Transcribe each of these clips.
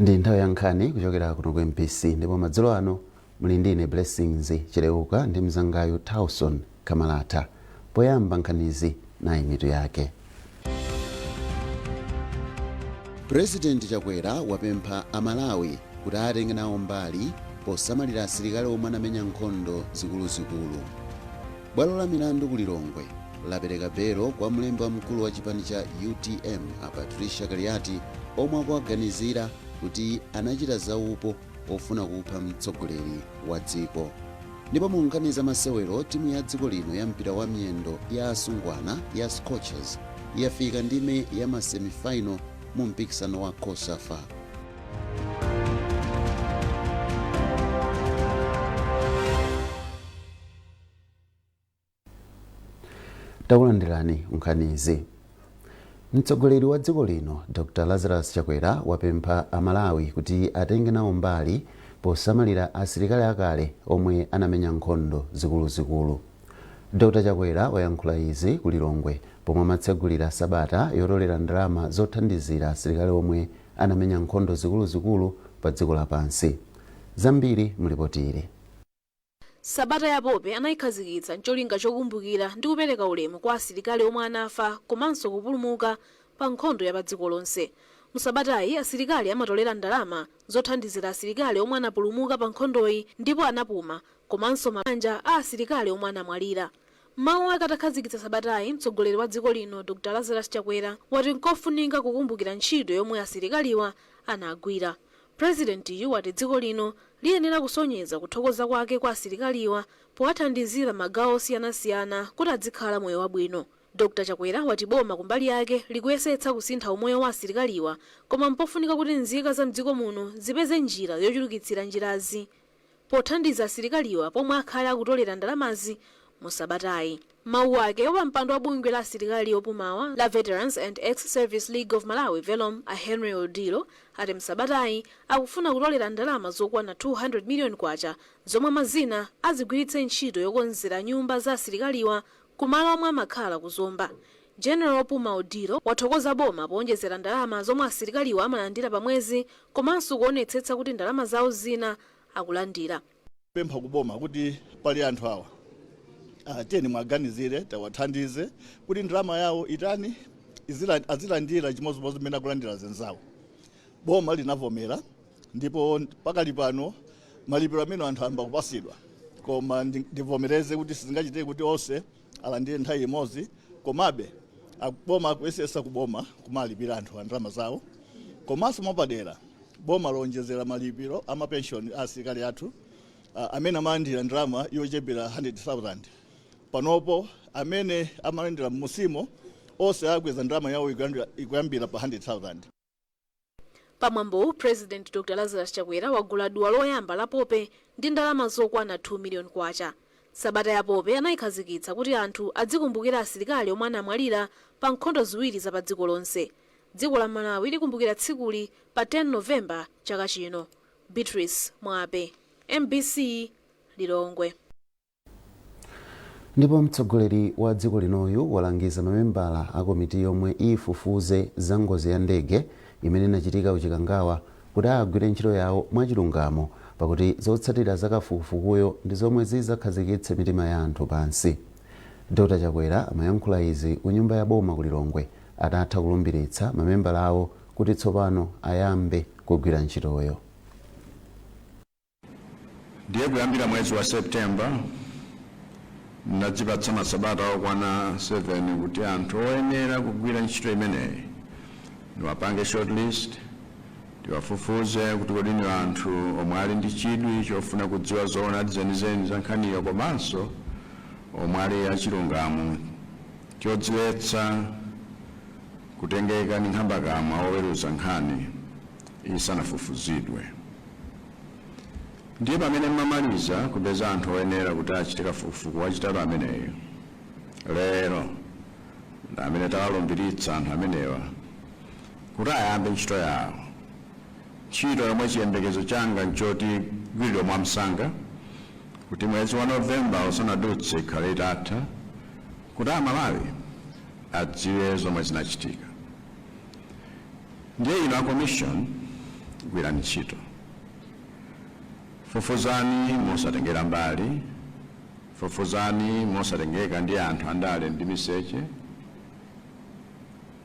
Ndi nthawi ya nkhani kuchokera kuno ku MBC, ndipo madzulo ano muli ndi ine Blessings Chileuka ndi mzangayu Tauson Kamalata. Poyamba nkhanizi, nayi mitu yake. President Chakwera wapempha Amalawi kuti atenge nawo mbali posamalira asilikali omwe anamenya nkhondo zikuluzikulu. Bwalo la milandu ku Lilongwe lapereka belo kwa mlembi wamkulu wa chipani cha UTM a Patricia Kaliati omwe akuwaganizira kuti anachita zaupo ofuna kupha mtsogoleri wa dziko. Ndipo mu nkhani za masewero, timu ya dziko lino ya mpira wa miyendo ya asungwana ya Scorchers yafika ndime ya ma semi-final mu mpikisano wa COSAFA. Takulandirani nkhanizi. Mtsogoleri wa dziko lino Dr Lazarus Chakwera wapempha Amalawi kuti atenge nawo mbali posamalira asilikali akale omwe anamenya nkhondo zikuluzikulu. Dr Chakwera wayankhula izi ku Lilongwe pomwe amatsegulira sabata yotolera ndalama zothandizira asilikali omwe anamenya nkhondo zikuluzikulu pa dziko lapansi. Zambiri mu lipoti ili. Sabata ya Pope anayikhazikitsa ncholinga chokumbukira ndi kupereka ulemu kwa asilikali omwe anafa komanso kupulumuka pa nkhondo ya padziko lonse. Mu sabatayi asilikali amatolera ndalama zothandizira asilikali omwe anapulumuka pa nkhondoyi ndipo anapuma komanso mabanja a asilikali omwe anamwalira. M'mawu ake atakhazikitsa sabatayi, mtsogoleri wa dziko lino Dr Lazarus Chakwera wati nkofunika kukumbukira ntchito yomwe asilikaliwa anagwira. Prezidentiyu wati dziko lino liyenera kusonyeza kuthokoza kwake kwa asilikaliwa powathandizira magawo osiyanasiyana kuti adzikhala moyo wabwino. Dr Chakwera wati boma kumbali yake likuyesetsa kusintha umoyo wa asilikaliwa koma mpofunika kuti nzika za mdziko muno zipeze njira yochulukitsira njirazi pothandiza asilikaliwa pomwe akhale akutolera ndalamazi mu sabatayi. M'mawu ake, wapampando wa bungwe la asilikali opumawa la Veterans and Ex-Service League of Malawi, VELOM, a Henry Odillo ati msabatayi akufuna kutolera ndalama zokwana K200 million zomwe mwazina azigwiritse ntchito yokonzera nyumba za asilikaliwa ku malo omwe amakhala ku Zomba. General opuma Odillo wathokoza boma poonjezera ndalama zomwe asilikaliwa amalandira pa mwezi komanso kuonetsetsa kuti ndalama zawo zina akulandira. Pempha kuboma kuti pali anthu awa, tiyeni mwaganizire, tawathandize kuti ndalama yawo itani, azilandira chimodzimodzi mmene akulandira zinzawo. Boma linavomera ndipo pakali pano malipiro amene anthu ayamba kupasidwa, koma ndivomereze kuti sizingachitike kuti onse alandire nthawi imodzi. Komabe boma akuyesesa kuboma kumalipira anthu a ndalama zawo. Komanso mwapadera boma lonjezera malipiro a mapenshoni a asilikali athu amene amalandira ndalama yochepera 100,000. Panopo amene amalandira mmusimo onse akweza ndalama yawo ikuyambira pa 100,000. Pamwambowu, President Dr Lazarus Chakwera wagula duwa loyamba la pope ndi ndalama zokwana K2 million. Sabata ya Pope anayikhazikitsa kuti anthu adzikumbukira asilikali omwe anamwalira pa nkhondo ziwiri za padziko lonse. Dziko la Malawi likumbukira tsikuli pa 10 November chaka chino. Beatrice Mwape, MBC, Lilongwe. Ndipo mtsogoleri wa dziko linoyu walangiza mamembala a komiti yomwe ifufuze za ngozi ya ndege imene inachitika ku Chikangawa kuti agwire ntchito yawo mwachilungamo, pakuti zotsatira za kafukufukuyo ndi zomwe zidzakhazikitse mitima ya anthu pansi. Dr Chakwera amayankhula izi ku nyumba ya boma ku Lilongwe atatha kulumbiritsa mamembala awo kuti tsopano ayambe kugwira ntchitoyo. Ndiye kuyambira mwezi wa September ndinadzipatsa masabata okwana 7 kuti anthu oyenera kugwira ntchito imeneyi ndiwapange shortlist, ndiwafufuze kuti kodi ni anthu omwe ali ndi chidwi chofuna kudziwa zoonadi zenizeni za nkhaniyo komanso omwe ali achilungamo chodziletsa kutengeka ndi nkhambakamwa oweruza nkhani isanafufuzidwe. Ndiye pamene mmamaliza kupeza anthu oyenera kuti achite kafukufuku wachitatu ameneyu, lero ndi amene tawalumbiritsa anthu amenewa kuti ayambe ntchito yawo, ntchito yomwe chiyembekezo changa nchoti igwiridwe mwamsanga kuti mwezi wa November usanadutse ikhale itatha kuti Amalawi adziwe zomwe zinachitika. Ndiye inu a commission Gwirani ntchito, fufuzani mosatengera mbali, fufuzani mosatengeka ndi anthu andale ndi miseche,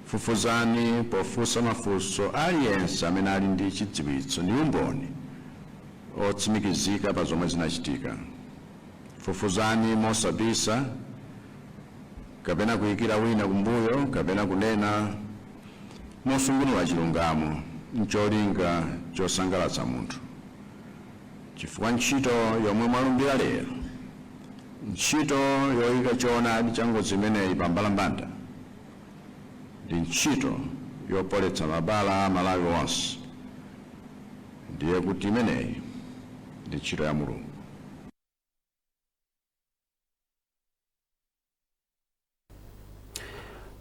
fufuzani pofunsa mafunso aliyense amene ali ndi chidziwitso ndi umboni otsimikizika pa zomwe zinachitika. Fufuzani mosabisa kapena kuyikira wina kumbuyo kapena kunena mosungunula chilungamo ncholinga chosangalatsa munthu, chifukwa ntchito yomwe mwalumbira lero, ntchito yoyika choonadi cha ngozi imeneyi pambalambanda, ndi ntchito yopoletsa mabala a Malawi onse. Ndiye kuti imeneyi ndi ntchito ya Mulungu.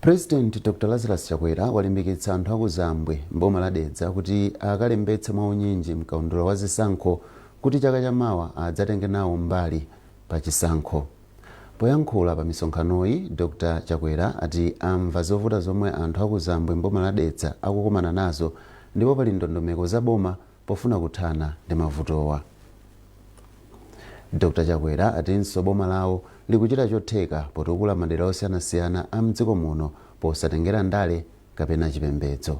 President Dr Lazarus Chakwera walimbikitsa anthu aku Zambwe mboma la Dedza kuti akalembetse mwaunyinji mkaundula wa zisankho kuti chaka chamawa adzatenge nawo mbali pa chisankho. Poyankhula pa misonkhanoyi, Dr Chakwera ati amva zovuta zomwe anthu aku Zambwe mboma la Dedza akukumana nazo ndipo pali ndondomeko za boma pofuna kuthana ndi mavutowa. Dr Chakwera atinso boma lawo likuchita chotheka potukula madera osiyanasiyana a mdziko muno posatengera ndale kapena chipembedzo.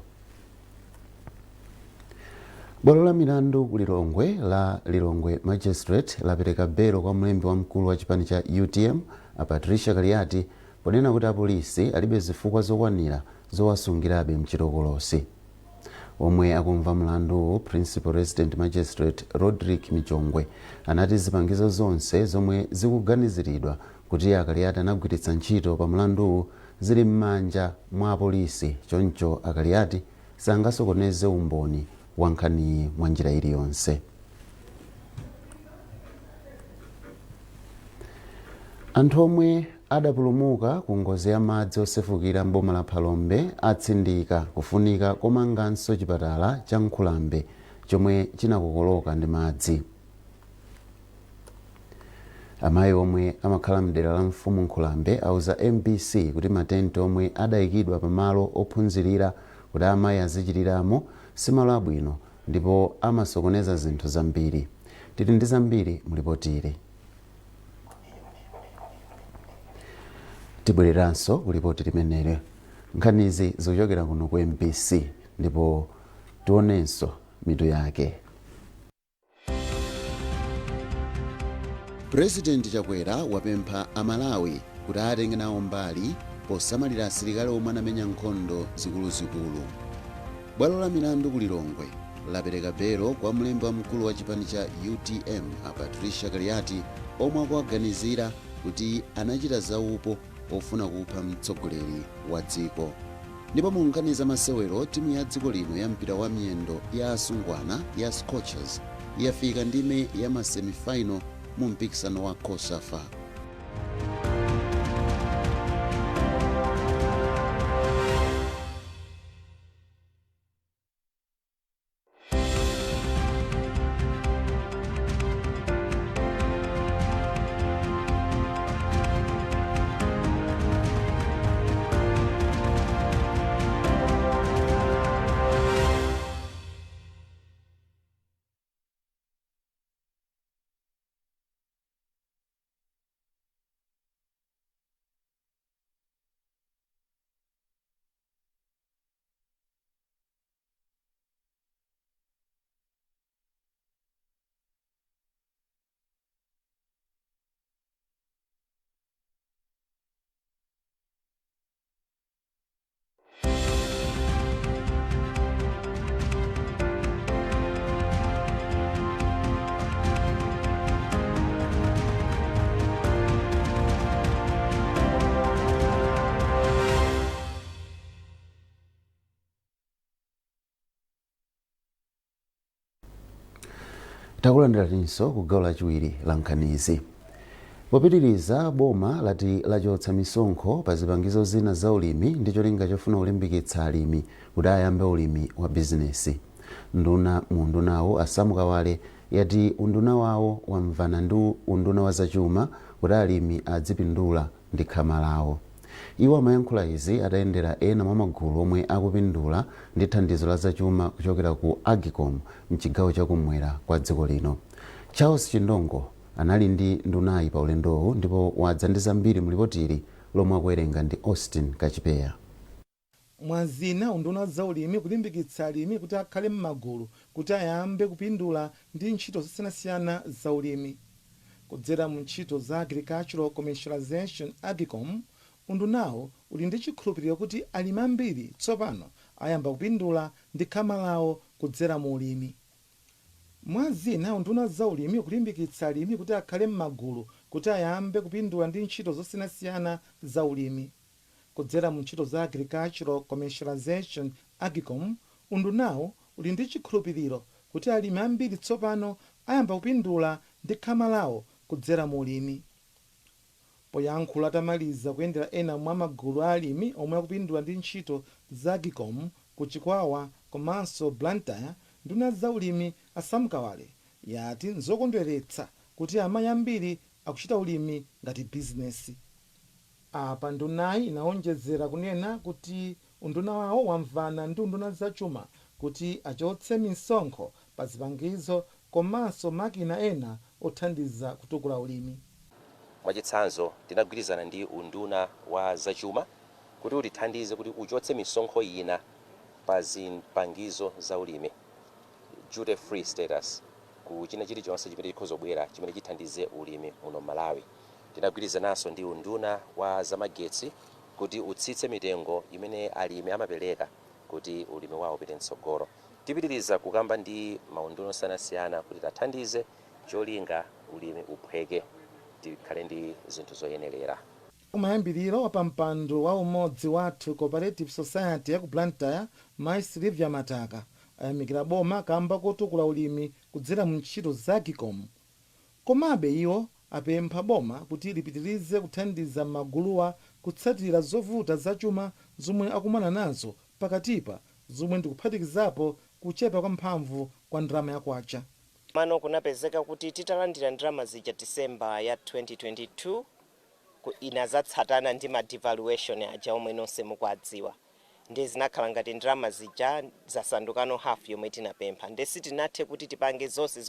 Bwalo la milandu ku Lilongwe la Lilongwe Magistrate lapereka belo kwa mlembi wamkulu wa chipani cha UTM a Patricia Kaliati ponena kuti apolisi alibe zifukwa zokwanira zowasungirabe mchitokolosi. Omwe akumva mlanduwu, Principal Resident Magistrate Rodrick Michongwe, anati zipangizo zonse zomwe zikuganiziridwa kuti a Kaliati anagwiritsa ntchito pa mlanduwu zili m'manja mwa apolisi, choncho a Kaliati sangasokoneze umboni wa nkhaniyi mwa njira iliyonse. Anthu omwe adapulumuka ku ngozi ya madzi osefukira m'boma la Phalombe atsindika kufunika komanganso chipatala cha Nkhulambe chomwe chinakokoloka ndi madzi. Amayi omwe amakhala mdera la Mfumu Nkhulambe auza MBC kuti matenti omwe adayikidwa pamalo ophunzirira kuti amayi azichiriramo simalo abwino ndipo amasokoneza zinthu zambiri. Tili ndi zambiri mulipotili. Tibwereranso ku lipoti limeneli. Nkhanizi zikuchokera kuno ku MBC ndipo tionenso mitu yake. President Chakwera wapempha aMalawi kuti atenge nawo mbali posamalira asilikali omwe anamenya nkhondo zikuluzikulu. Bwalo la milandu ku Lilongwe lapereka belo kwa mlembi wamkulu wa chipani cha UTM a Patricia Kaliati omwe akuwaganizira kuti anachita zaupo ofuna kupha mtsogoleri wa dziko. Ndipo mu nkhani za masewero, timu ya dziko lino ya mpira wa miyendo ya asungwana ya Scorchers yafika ndime ya ma semifinal mu mpikisano wa COSAFA. Takulandiraninso ku gawo lachiwiri la nkhanizi. Popitiriza, boma lati lachotsa misonkho pa zipangizo zina za ulimi ndi cholinga chofuna kulimbikitsa alimi kuti ayambe ulimi wa bizinesi. Nduna mu undunawu a Sam Kawale yati unduna wawo wamvana ndi unduna wa zachuma kuti alimi adzipindula ndi khama lawo. Iwo amayankhula izi atayendera ena mwa magulu omwe akupindula ndi thandizo la zachuma kuchokera ku AGCOM mchigawo chakumwera kwa dziko lino. Charles Chindongo anali ndi ndunayi pa ulendowu ndipo wadza ndi zambiri mulipotili lomwe akuwerenga ndi Austin Kachipeya. Mwazina, unduna wa zaulimi kulimbikitsa alimi kuti akhale m'magulu kuti ayambe kupindula ndi ntchito zosiyanasiyana zaulimi kudzera mu ntchito za Agricultural Commercialization, AGCOM. Undunawo uli ndi chikhulupiriro kuti alimi ambiri tsopano ayamba kupindula ndi khama lawo kudzera mu ulimi. Mwazina, unduna wa zaulimi kulimbikitsa alimi kuti akhale m'magulu kuti ayambe kupindula ndi ntchito zosiyanasiyana zaulimi kudzera mu ntchito za Agricultural Commercialization, AGCOM. Undunawo uli ndi chikhulupiriro kuti alimi ambiri tsopano ayamba kupindula ndi khama lawo kudzera mu ulimi. Poyankhula atamaliza kuyendera ena mwa magulu a alimi omwe akupindula ndi ntchito za AGCOM ku Chikwawa komanso Blantyre, nduna zaulimi a Sam Kawale yati nzokondweretsa kuti amayi ambiri akuchita ulimi ngati bizinesi. Apa ndunayi inawonjezera kunena kuti unduna wawo wamvana ndi unduna zachuma kuti achotse misonkho pa zipangizo komanso makina ena othandiza kutukula ulimi. Mwachitsanzo, tinagwirizana ndi unduna wa zachuma kuti utithandize kuti uchotse misonkho ina pa zipangizo za ulimi, duty free status ku china chilichonse chimene chikhoza kubwera chimene chithandize ulimi muno Malawi. Tinagwirizananso ndi unduna wa zamagetsi kuti utsitse mitengo imene alimi amapereka kuti ulimi wawo upite mtsogolo. Tipitiriza kukamba ndi maunduna osiyanasiyana kuti tathandize cholinga ulimi uphweke, tikhale ndi zinthu zoyenerera. Kumayambiriro, wapampando wa Umodzi Wathu Cooperative Society ya ku Blantyre, Mai Silvia Mataka, ayamikira boma kamba kotukula ulimi kudzera mu ntchito za AGCOM. Komabe iwo apempha boma kuti lipitirize kuthandiza maguluwa kutsatira zovuta zachuma zomwe akumana nazo pakatipa, zomwe ndikuphatikizapo kuchepa kwa mphamvu kwa ndalama ya kwacha. Mano kunapezeka kuti titalandira ndalama zija December ya 2022, inazatsatana ndi ma devaluation aja omwe nonse mukuadziwa, ndi zinakhala ngati ndalama zija zasandukano half yomwe tinapempha, ndi sitinathe kuti tipange zonse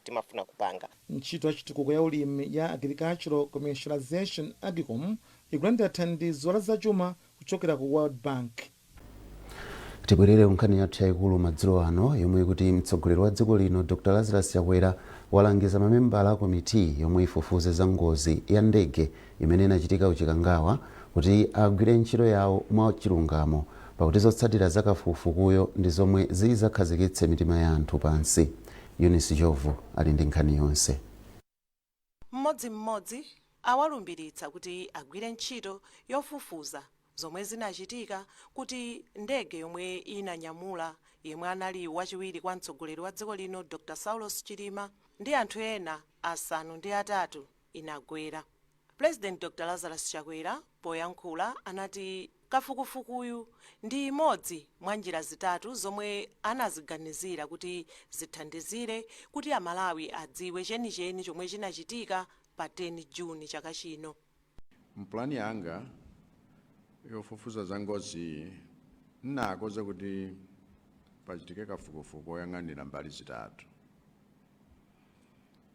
timafuna kupanga. Ntchito ya chitukuko ya ulimi ya Agricultural Commercialization, AGCOM, ikulandira thandizo la zachuma kuchokera ku World Bank. Tibwerere nkhani yathu yayikulu madzulo ano, yomwe ikuti mtsogoleri wa dziko lino Dr Lazarus Chakwera walangiza mamembala a komiti yomwe ifufuze za ngozi ya ndege imene inachitika kuChikangawa kuti agwire ntchito yawo mwachilungamo, pakuti zotsatira za kafukufukuyo ndi zomwe zidzakhazikitse mitima ya anthu pansi. Eunice Jovu ali ndi nkhani yonse. Mmodzimmodzi awalumbiritsa kuti agwire ntchito yofufuza zomwe zinachitika kuti ndege yomwe inanyamula yemwe anali wachiwiri kwa mtsogoleri wa dziko lino Dr Saulos Chilima ndi anthu ena 8 inagwera. President Dr Lazarus Chakwera poyankhula anati kafukufukuyu ndi imodzi mwa njira zitatu zomwe anaziganizira kuti zithandizire kuti Amalawi adziwe chenicheni chomwe chinachitika pa 10 Juni chaka chino. Mpulani yanga yofufuza za ngozi nnakonza kuti pachitike kafukufuku oyang'anira mbali zitatu.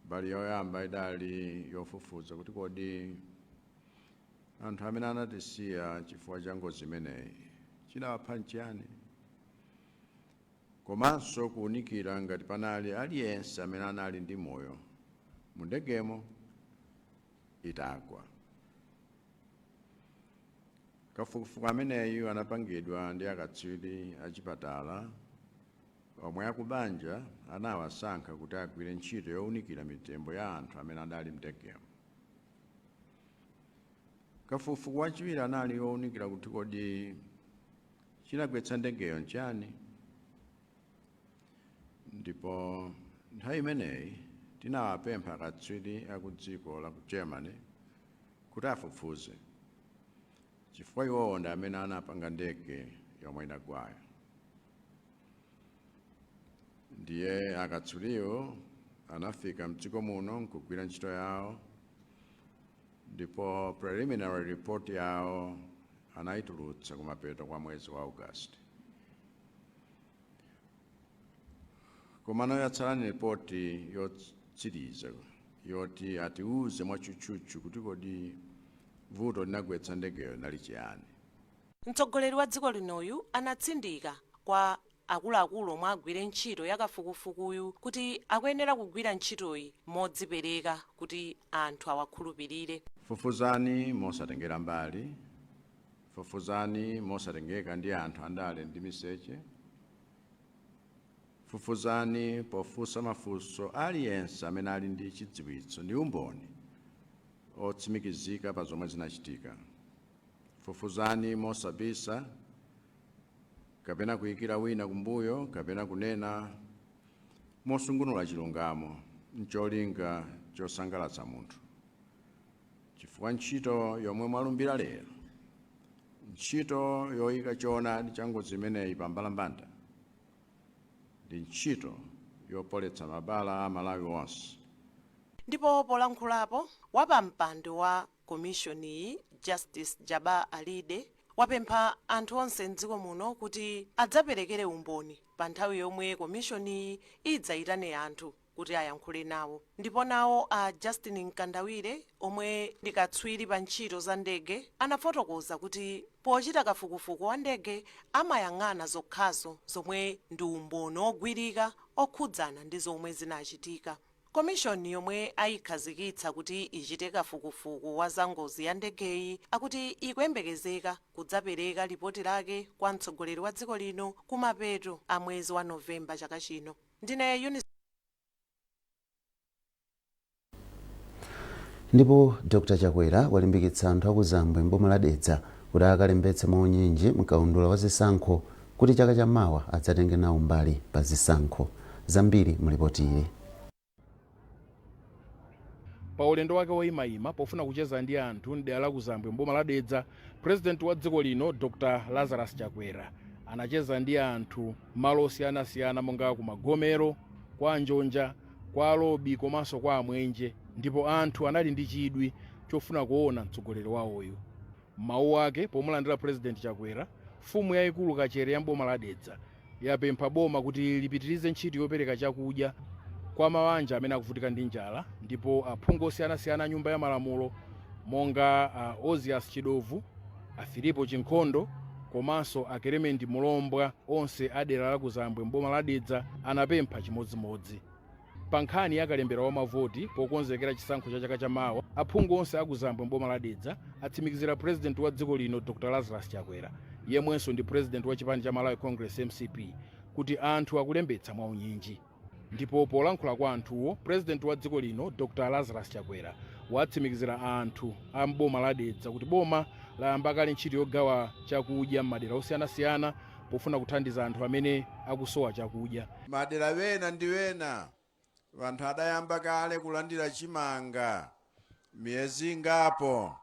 Mbali yoyamba idali yofufuza kuti kodi anthu amene anatisiya chifukwa cha ngozi imeneyi chinawapha nchiyani, komanso kuwunikira ngati panali aliyense amene anali ndi moyo mu ndegemo itagwa. Kafukufuku ameneyu anapangidwa ndi akatswiri achipatala omwe akubanja anawasankha kuti agwire ntchito yowunikira mitembo ya anthu amene adali mndegemo. Kafukufuku wachiwiri anali yowunikira kuti kodi chinagwetsa ndegeyo nchani, ndipo nthawi imeneyi tinawapempha akatswiri aku dziko la ku Germany kuti afufuze, chifukwa iwowo ndi amene anapanga ndege yomwe inagwayo. Ndiye akatswiriwo anafika mdziko muno nkugwira ntchito yawo, ndipo preliminary report yawo Anayitulutsa kumapeto kwa mwezi wa August, komano yatsala ni ripoti yotsiriza yoti atiuze mwatchutchutchu kuti kodi vuto linagwetsa ndegeyo linali chiyani. Mtsogoleri wa dziko linoyu anatsindika kwa akuluakulu omwe agwire ntchito ya kafukufukuyu kuti akuyenera kugwira ntchitoyi modzipereka kuti anthu awakhulupirire. Fufuzani mosatengera mbali, fufuzani mosatengeka ndi anthu andale ndi miseche, fufuzani pofunsa mafunso aliyense amene ali ndi chidziwitso ndi umboni otsimikizika pa zomwe zinachitika. Fufuzani mosabisa kapena kuyikira wina kumbuyo kapena kunena mosungunula chilungamo ncholinga chosangalatsa munthu, chifukwa ntchito yomwe mwalumbira lero, ntchito yoyika choonadi cha ngozi imeneyi pambalambanda, ndi ntchito yopoletsa mabala a Malawi onse. Ndipo polankhulapo, wapampando wa komishoniyi Justice Jabbar Alide wapempha anthu onse mdziko muno kuti adzaperekere umboni pa nthawi yomwe komishoniyi idzayitane anthu kuti ayankhule nawo. Ndipo nawo a Justin Mkandawire, omwe ndi katswiri pa ntchito za ndege, anafotokoza kuti pochita kafukufuku wa ndege amayang'ana zokhazo zomwe ndi umboni ogwirika okhudzana ndi zomwe zinachitika. Komishoni yomwe ayikhazikitsa kuti ichite kafukufuku wa za ngozi ya ndegeyi akuti ikuyembekezeka kudzapereka lipoti lake kwa mtsogoleri wa dziko lino kumapeto a mwezi wa Novemba chaka chino. Ndine Eunice. Ndipo Dr Chakwera walimbikitsa anthu akuzambwe mboma la Dedza kuti akalembetse mwaunyinji mkaundula wa zisankho kuti chaka chamawa adzatenge nawo mbali pa zisankho. Zambiri mulipoti ili. Pa ulendo wake woyimayima pofuna kucheza ndi anthu mdera la Kuzambwe mboma la Dedza, President wa dziko lino Dr Lazarus Chakwera anacheza ndi anthu malo osiyanasiyana monga ku Magomero, kwa Njonja, kwa Alobi komanso kwa Amwenje, ndipo anthu anali ndi chidwi chofuna kuona mtsogoleri wawoyu. Mawu ake pomulandira President Chakwera, mfumu yayikulu Kachere ya mboma la Dedza yapempha boma kuti lipitirize ntchito yopereka chakudya kwa mabanja amene akuvutika ndi njala, ndipo aphungu osiyanasiyana a nyumba ya malamulo monga a Ozias Chidovu, a Filipo Chinkhondo komanso a Clement Mulombwa, onse a dera la Kuzambwe mboma la Dedza, anapempha chimodzimodzi. Pa nkhani ya kalembera wa mavoti pokonzekera chisankho cha chaka chamawa, aphungu onse a Kuzambwe mboma la Dedza atsimikizira President wa dziko lino Dr Lazarus Chakwera, yemwenso ndi President wa chipani cha Malawi Congress MCP, kuti anthu akulembetsa mwaunyinji. Ndipo polankhula kwa anthuwo, President wa dziko lino Dr Lazarus Chakwera watsimikizira anthu a mboma la Dedza kuti boma layamba kale ntchito yogawa chakudya m'madera osiyanasiyana pofuna kuthandiza anthu amene akusowa chakudya. Madera wena ndi wena anthu adayamba kale kulandira chimanga miyezi ingapo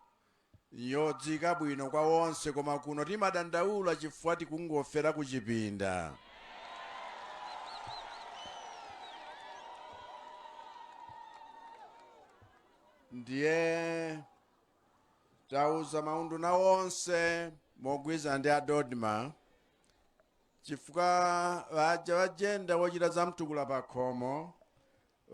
yodzika bwino kwa onse, koma kuno timadandaula chifukwa tikungofera kuchipinda. Ndiye tauza maunduna onse mogwirizana ndi a DoDMA, chifukwa vaja va gender wochita za mtukula pa khomo,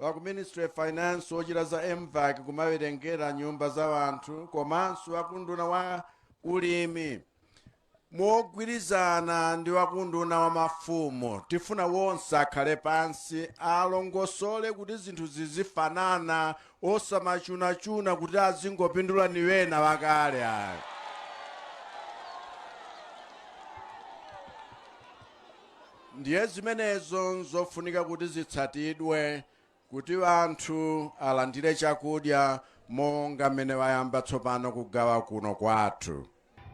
wa ku Ministry of Finance wochita za MVAC kumawerengera nyumba za wanthu, komanso wakunduna wa ulimi mogwirizana ndi wakunduna wa mafumu, tifuna wonse akhale pansi alongosole kuti zinthu zizifanana, osamachunachuna kuti azingopindula ni wena wakale ayi. Ndiye zimenezo nzofunika kuti zitsatidwe kuti anthu alandire chakudya monga mmene wayamba tsopano kugawa kuno kwathu.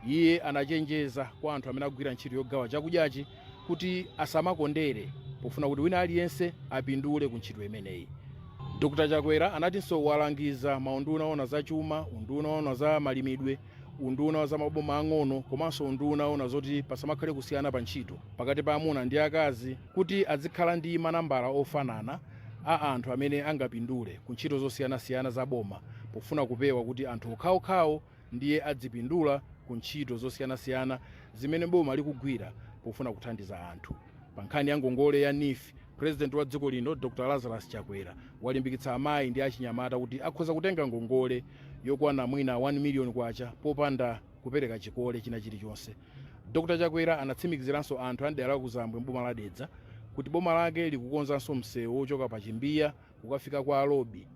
Iye anachenjeza kwa anthu amene akugwira ntchito yogawa chakudyachi kuti asamakondere pofuna kuti wina aliyense apindule ku ntchito imeneyi. Dr Chakwera anatinso walangiza maunduna ona zachuma, unduna ona za malimidwe, unduna wa za maboma ang'ono komanso unduna ona zoti pasamakhale kusiyana pa ntchito pakati pa amuna ndi akazi, kuti azikhala ndi manambala ofanana a anthu amene angapindule ku ntchito zosiyanasiyana za boma, pofuna kupewa kuti anthu okhaokhawo ndiye adzipindula ku ntchito zosiyanasiyana zimene boma likugwira pofuna kuthandiza anthu. Pa nkhani ya ngongole ya NEEF, President wa dziko lino Dr Lazarus Chakwera walimbikitsa amayi ndi achinyamata kuti akhoza kutenga ngongole yokwana mwina 1 million kwacha popanda kupereka chikole china chilichonse. Dr Chakwera anatsimikiziranso anthu a mdera la Kuzambwe mboma la Dedza kuti boma lake likukonzanso msewu wochoka pa Chimbiya kukafika kwa Alobi,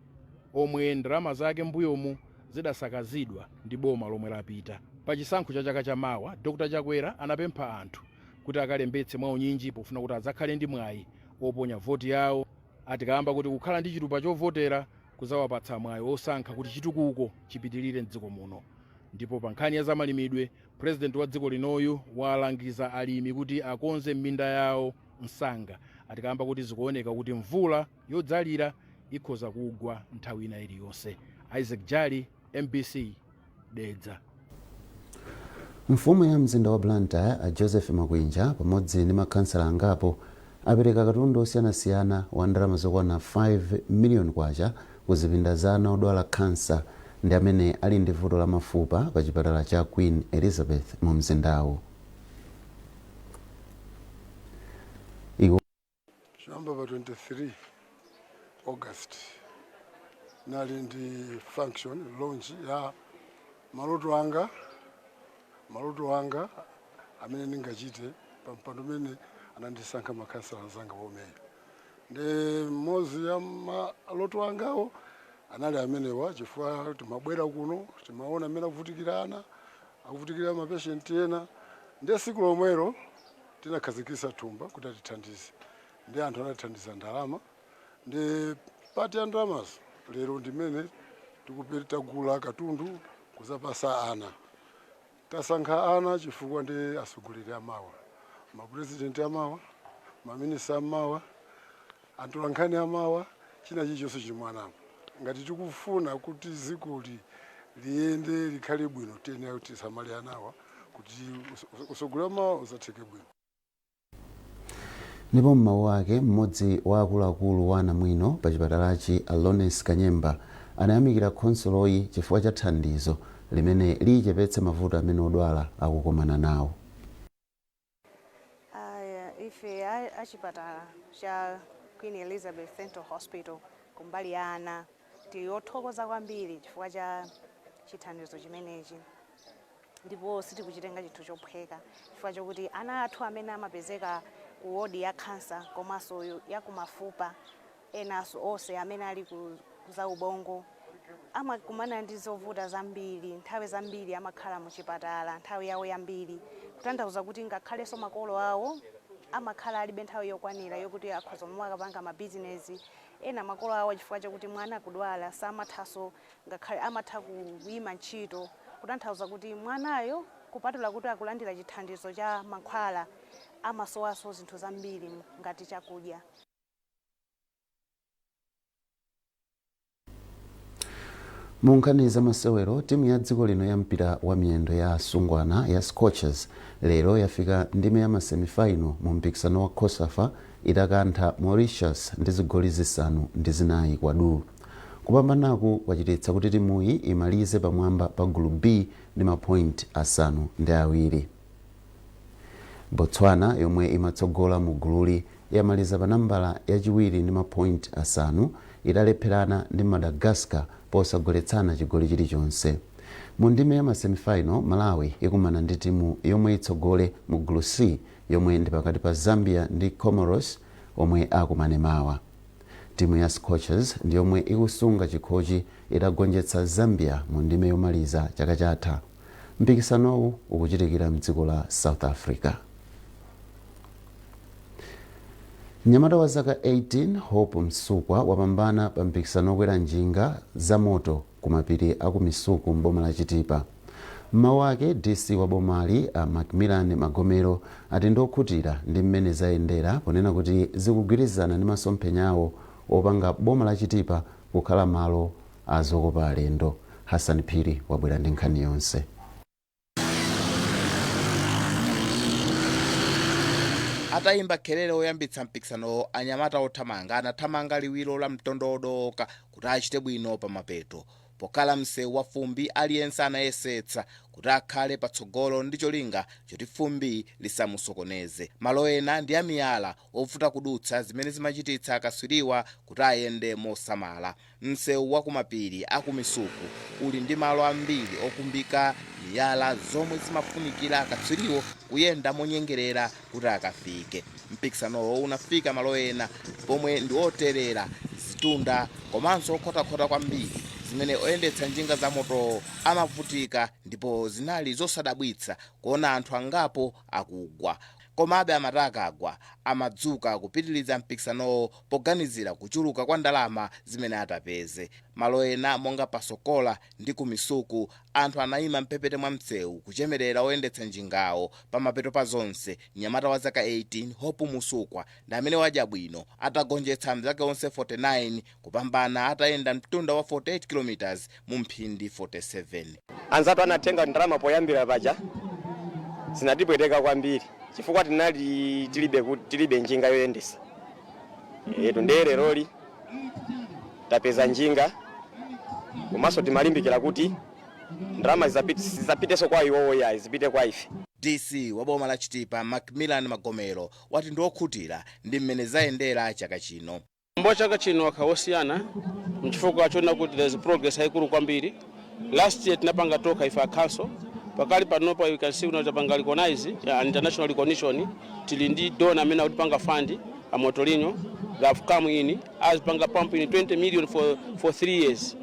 omwe ndalama zake mbuyomu zidasakazidwa ndi boma lomwe lapita. Pa chisankho cha chaka chamawa, Dr Chakwera anapempha anthu kuti akalembetse mwaunyinji pofuna kuti adzakhale ndi mwayi oponya voti yawo, atikamba kuti kukhala ndi chitupa chovotera kuzawapatsa mwayi osankha kuti chitukuko chipitirire mdziko muno. Ndipo pa nkhani ya zamalimidwe, President wa dziko linoyu walangiza alimi kuti akonze minda yawo msanga, atikamba kuti zikuoneka kuti mvula yodzalira ikhoza kugwa nthawi ina iliyonse. Isaac Jali, MBC, Dedza. Mfumu ya mzinda wa Blantyre a Joseph Makwinja pamodzi ndi makhansala angapo apereka katundu osiyanasiyana wa ndalama zokwana 5 million kwacha ku zipinda za ana odwala khansa ndi amene ali ndi vuto la mafupa pa chipatala cha Queen Elizabeth mu mzindawu. Iwo Chiyamba pa 23 August nali ndi function, launch ya maloto anga amene ndingachite pa mpando umene anandisankha makhansala anzanga womeya. Ndi mmodzi ya maloto angawo anali amenewa, chifukwa timabwera kuno, timaona amene akuvutikira ana, akuvutikira mapatient ena. Ndiye siku lomwelo tinakhazikitsa thumba kuti atithandize, ndi anthu anatithandiza ndalama, ndi part ya ndalamazo lero ndimene tikupita tagula katundu kuzapasa ana. Tasankha ana chifukwa ndi atsogoleri amawa, mapurezidenti amawa, maminista amawa, atolankhani amawa. China chilichonse chili mwanamo. Ngati tikufuna kuti dzikoli liyende, likhale bwino, tiyenera kuti tisamale anawa kuti utsogoleri amawa uzatheke bwino. Ndipo m'mawu ake, mmodzi wa akuluakulu wa anamwino pa chipatalachi a Lawrence Kanyemba anayamikira khonsoloyi chifukwa cha thandizo limene lichepetse mavuto amene odwala akukumana nawo. Ife achipatala cha Queen Elizabeth Central Hospital, kumbali ya ana, tili othokoza kwambiri chifukwa cha chithandizo chimenechi, ndipo sitikuchitenga chinthu chophweka, chifukwa chokuti ana athu amene amapezeka ku wodi ya khansa komanso ya kumafupa, enanso onse amene ali ku za ubongo, amakumana ndi zovuta zambiri. Nthawi zambiri amakhala muchipatala nthawi yawo yambiri, kutanthauza kuti ngakhalenso makolo awo amakhala alibe nthawi yokwanira yokuti akhoza momwe akapanga mabizinesi ena. Makolo awo, chifukwa chakuti mwana akudwala, samathanso ngakhale amatha kuyima ntchito, kutanthauza kuti mwanayo, kupatula kuti akulandira chithandizo cha mankhwala, amasowanso zinthu zambiri ngati chakudya. Mu nkhani za masewero, timu ya dziko lino ya mpira wa miyendo ya asungwana ya Scorchers lero yafika ndime ya masemifinal mu mpikisano wa COSAFA itakantha Mauritius ndi zigoli 5 kwa du. Kupambanaku kwachititsa kuti timuyi imalize pamwamba pa gulu B ndi mapoint 7. Botswana, yomwe imatsogola mu gululi, yamaliza pa nambala yachiwiri ndi mapoint 5 italepherana ndi Madagascar posagoletsana chigoli chilichonse. Mu ndime ya masemifinal, Malawi ikumana ndi timu yomwe itsogole mu gulu C, yomwe ndi pakati pa Zambia ndi Comoros, omwe akumane mawa. Timu ya Scorchers ndi yomwe ikusunga chikhochi itagonjetsa Zambia mu ndime yomaliza chaka chatha. Mpikisanowu ukuchitikira mdziko la South Africa. Mnyamata wa zaka 18 Hope Msukwa wapambana pa mpikisano wokwera njinga za moto ku mapiri aku Misuku mboma la Chitipa. Mmawu ake, DC wa bomali a Macmillan Magomero ati ndiokhutira ndi mmene zayendera, ponena kuti zikugwirizana ndi masomphenya awo opanga boma la Chitipa kukhala malo azokopa alendo. Hassan Phiri wabwera ndi nkhani yonse. Atayimba khelele oyambitsa mpikisanowo, anyamata othamanga anathamanga liwiro la mtondodoka kuti achite bwino pa mapeto. Pokhala msewu wa fumbi, aliyense anayesetsa kuti akhale patsogolo ndi cholinga choti fumbi lisamusokoneze. Malo ena ndi amiyala ovuta kudutsa, zimene zimachititsa akaswiriwa kuti ayende mosamala. Msewu wa kumapiri akumisuku uli ndi malo ambiri okumbika miyala, zomwe zimafunikira akatswiriwo kuyenda monyengerera kuti akafike. Mpikisanowo unafika malo ena pomwe ndi oterera zitunda komanso okhotakhota kwambiri, zimene oyendetsa njinga za moto amavutika, ndipo zinali zosadabwitsa kuona anthu angapo akugwa. Komabe amati akagwa amadzuka kupitiliza mpikisanowo, poganizira kuchuluka kwa ndalama zimene atapeze. Malo ena monga Pasokola ndi Kumisuku, anthu anayima mphepete mwa msewu kuchemerera oyendetsa njingawo. Pamapeto pa zonse, mnyamata wa zaka 18, Hope Musukwa, ndi amene wadya bwino atagonjetsa mzake onse 49 kupambana atayenda mtunda wa 48 km mu mphindi 47. Anzathu anatenga ndalama poyambira paja, zinatipweteka kwambiri chifukwa tinali tilibe njinga yoyendesa yetu. Ndiye leroli tapeza njinga, komanso timalimbikira kuti ndalama zisapitenso kwa iwowo yayi, zipite kwa ife. DC wa boma la Chitipa, Macmillan Magomero, wati ndi okhutira ndi mmene zayendera chaka chino. Mwambo chaka chino wakhala wosiyana mchifukwa choona kuti there's progress yaikulu kwambiri. Last year tinapanga tokha ife a council. Pakali panopa you can see kuti tapanga recognize international recognition. Tili ndi donor amene akutipanga fund, a Motorinho. They have come in azipanga pump in 20 million for 3 years,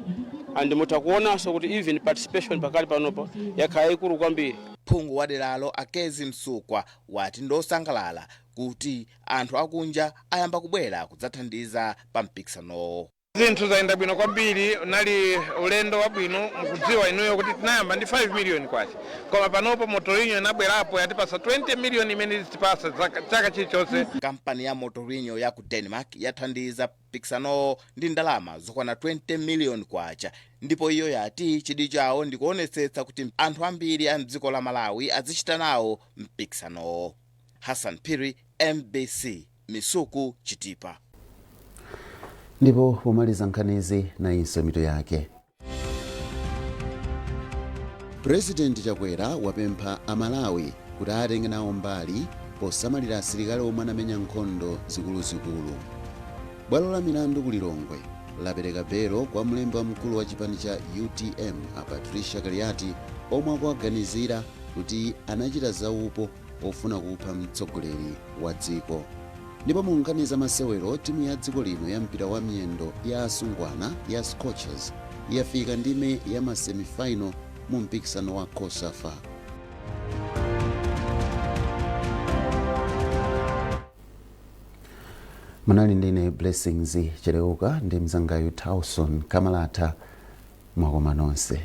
and mutakuonanso kuti even participation pakali panopa yakhala yaikulu kwambiri. Phungu wa deralo, Akezi Msukwa, wati ndosangalala kuti anthu akunja ayamba kubwera kudzathandiza pa mpikisanowo. Zinthu zayenda bwino kwambiri, unali ulendo wabwino. Mukudziwa inuyo kuti tinayamba ndi 5 million kwacha, koma panopo Motorinho inabwerapo, yatipasa 20 million imene izitipasa chaka chilichonse. Kampani ya Motorinho ya ku Denmark yathandiza mpikisanowo ndi ndalama zokwana 20 million kwacha, ndipo iyo yati chidwi chawo ndikuonetsetsa kuti anthu ambiri a mdziko la Malawi azichita nawo mpikisanowo. Hassan Phiri, MBC, Misuku, Chitipa. Ndipo pomaliza nkhanizi, nayinso mitu yake. Purezidenti Chakwera wapempha Amalawi kuti atenge nawo mbali posamalira asilikali omwe anamenya nkhondo zikuluzikulu. Bwalo la milandu ku Lilongwe lapereka belo kwa mlembi wamkulu wa chipani cha UTM, a Patricia Kaliati, omwe akuwaganizira kuti anachita zaupo ofuna kupha mtsogoleri wa dziko. Ndipo mu nkhani za masewero, timu ya dziko lino ya mpira wa miyendo ya asungwana ya Scorchers yafika ndime ya ma semifinal mu mpikisano wa COSAFA. Munali ndine Blessings Chereuka ndi mzangayu Tauson Kamalata. Mwakoma nonse.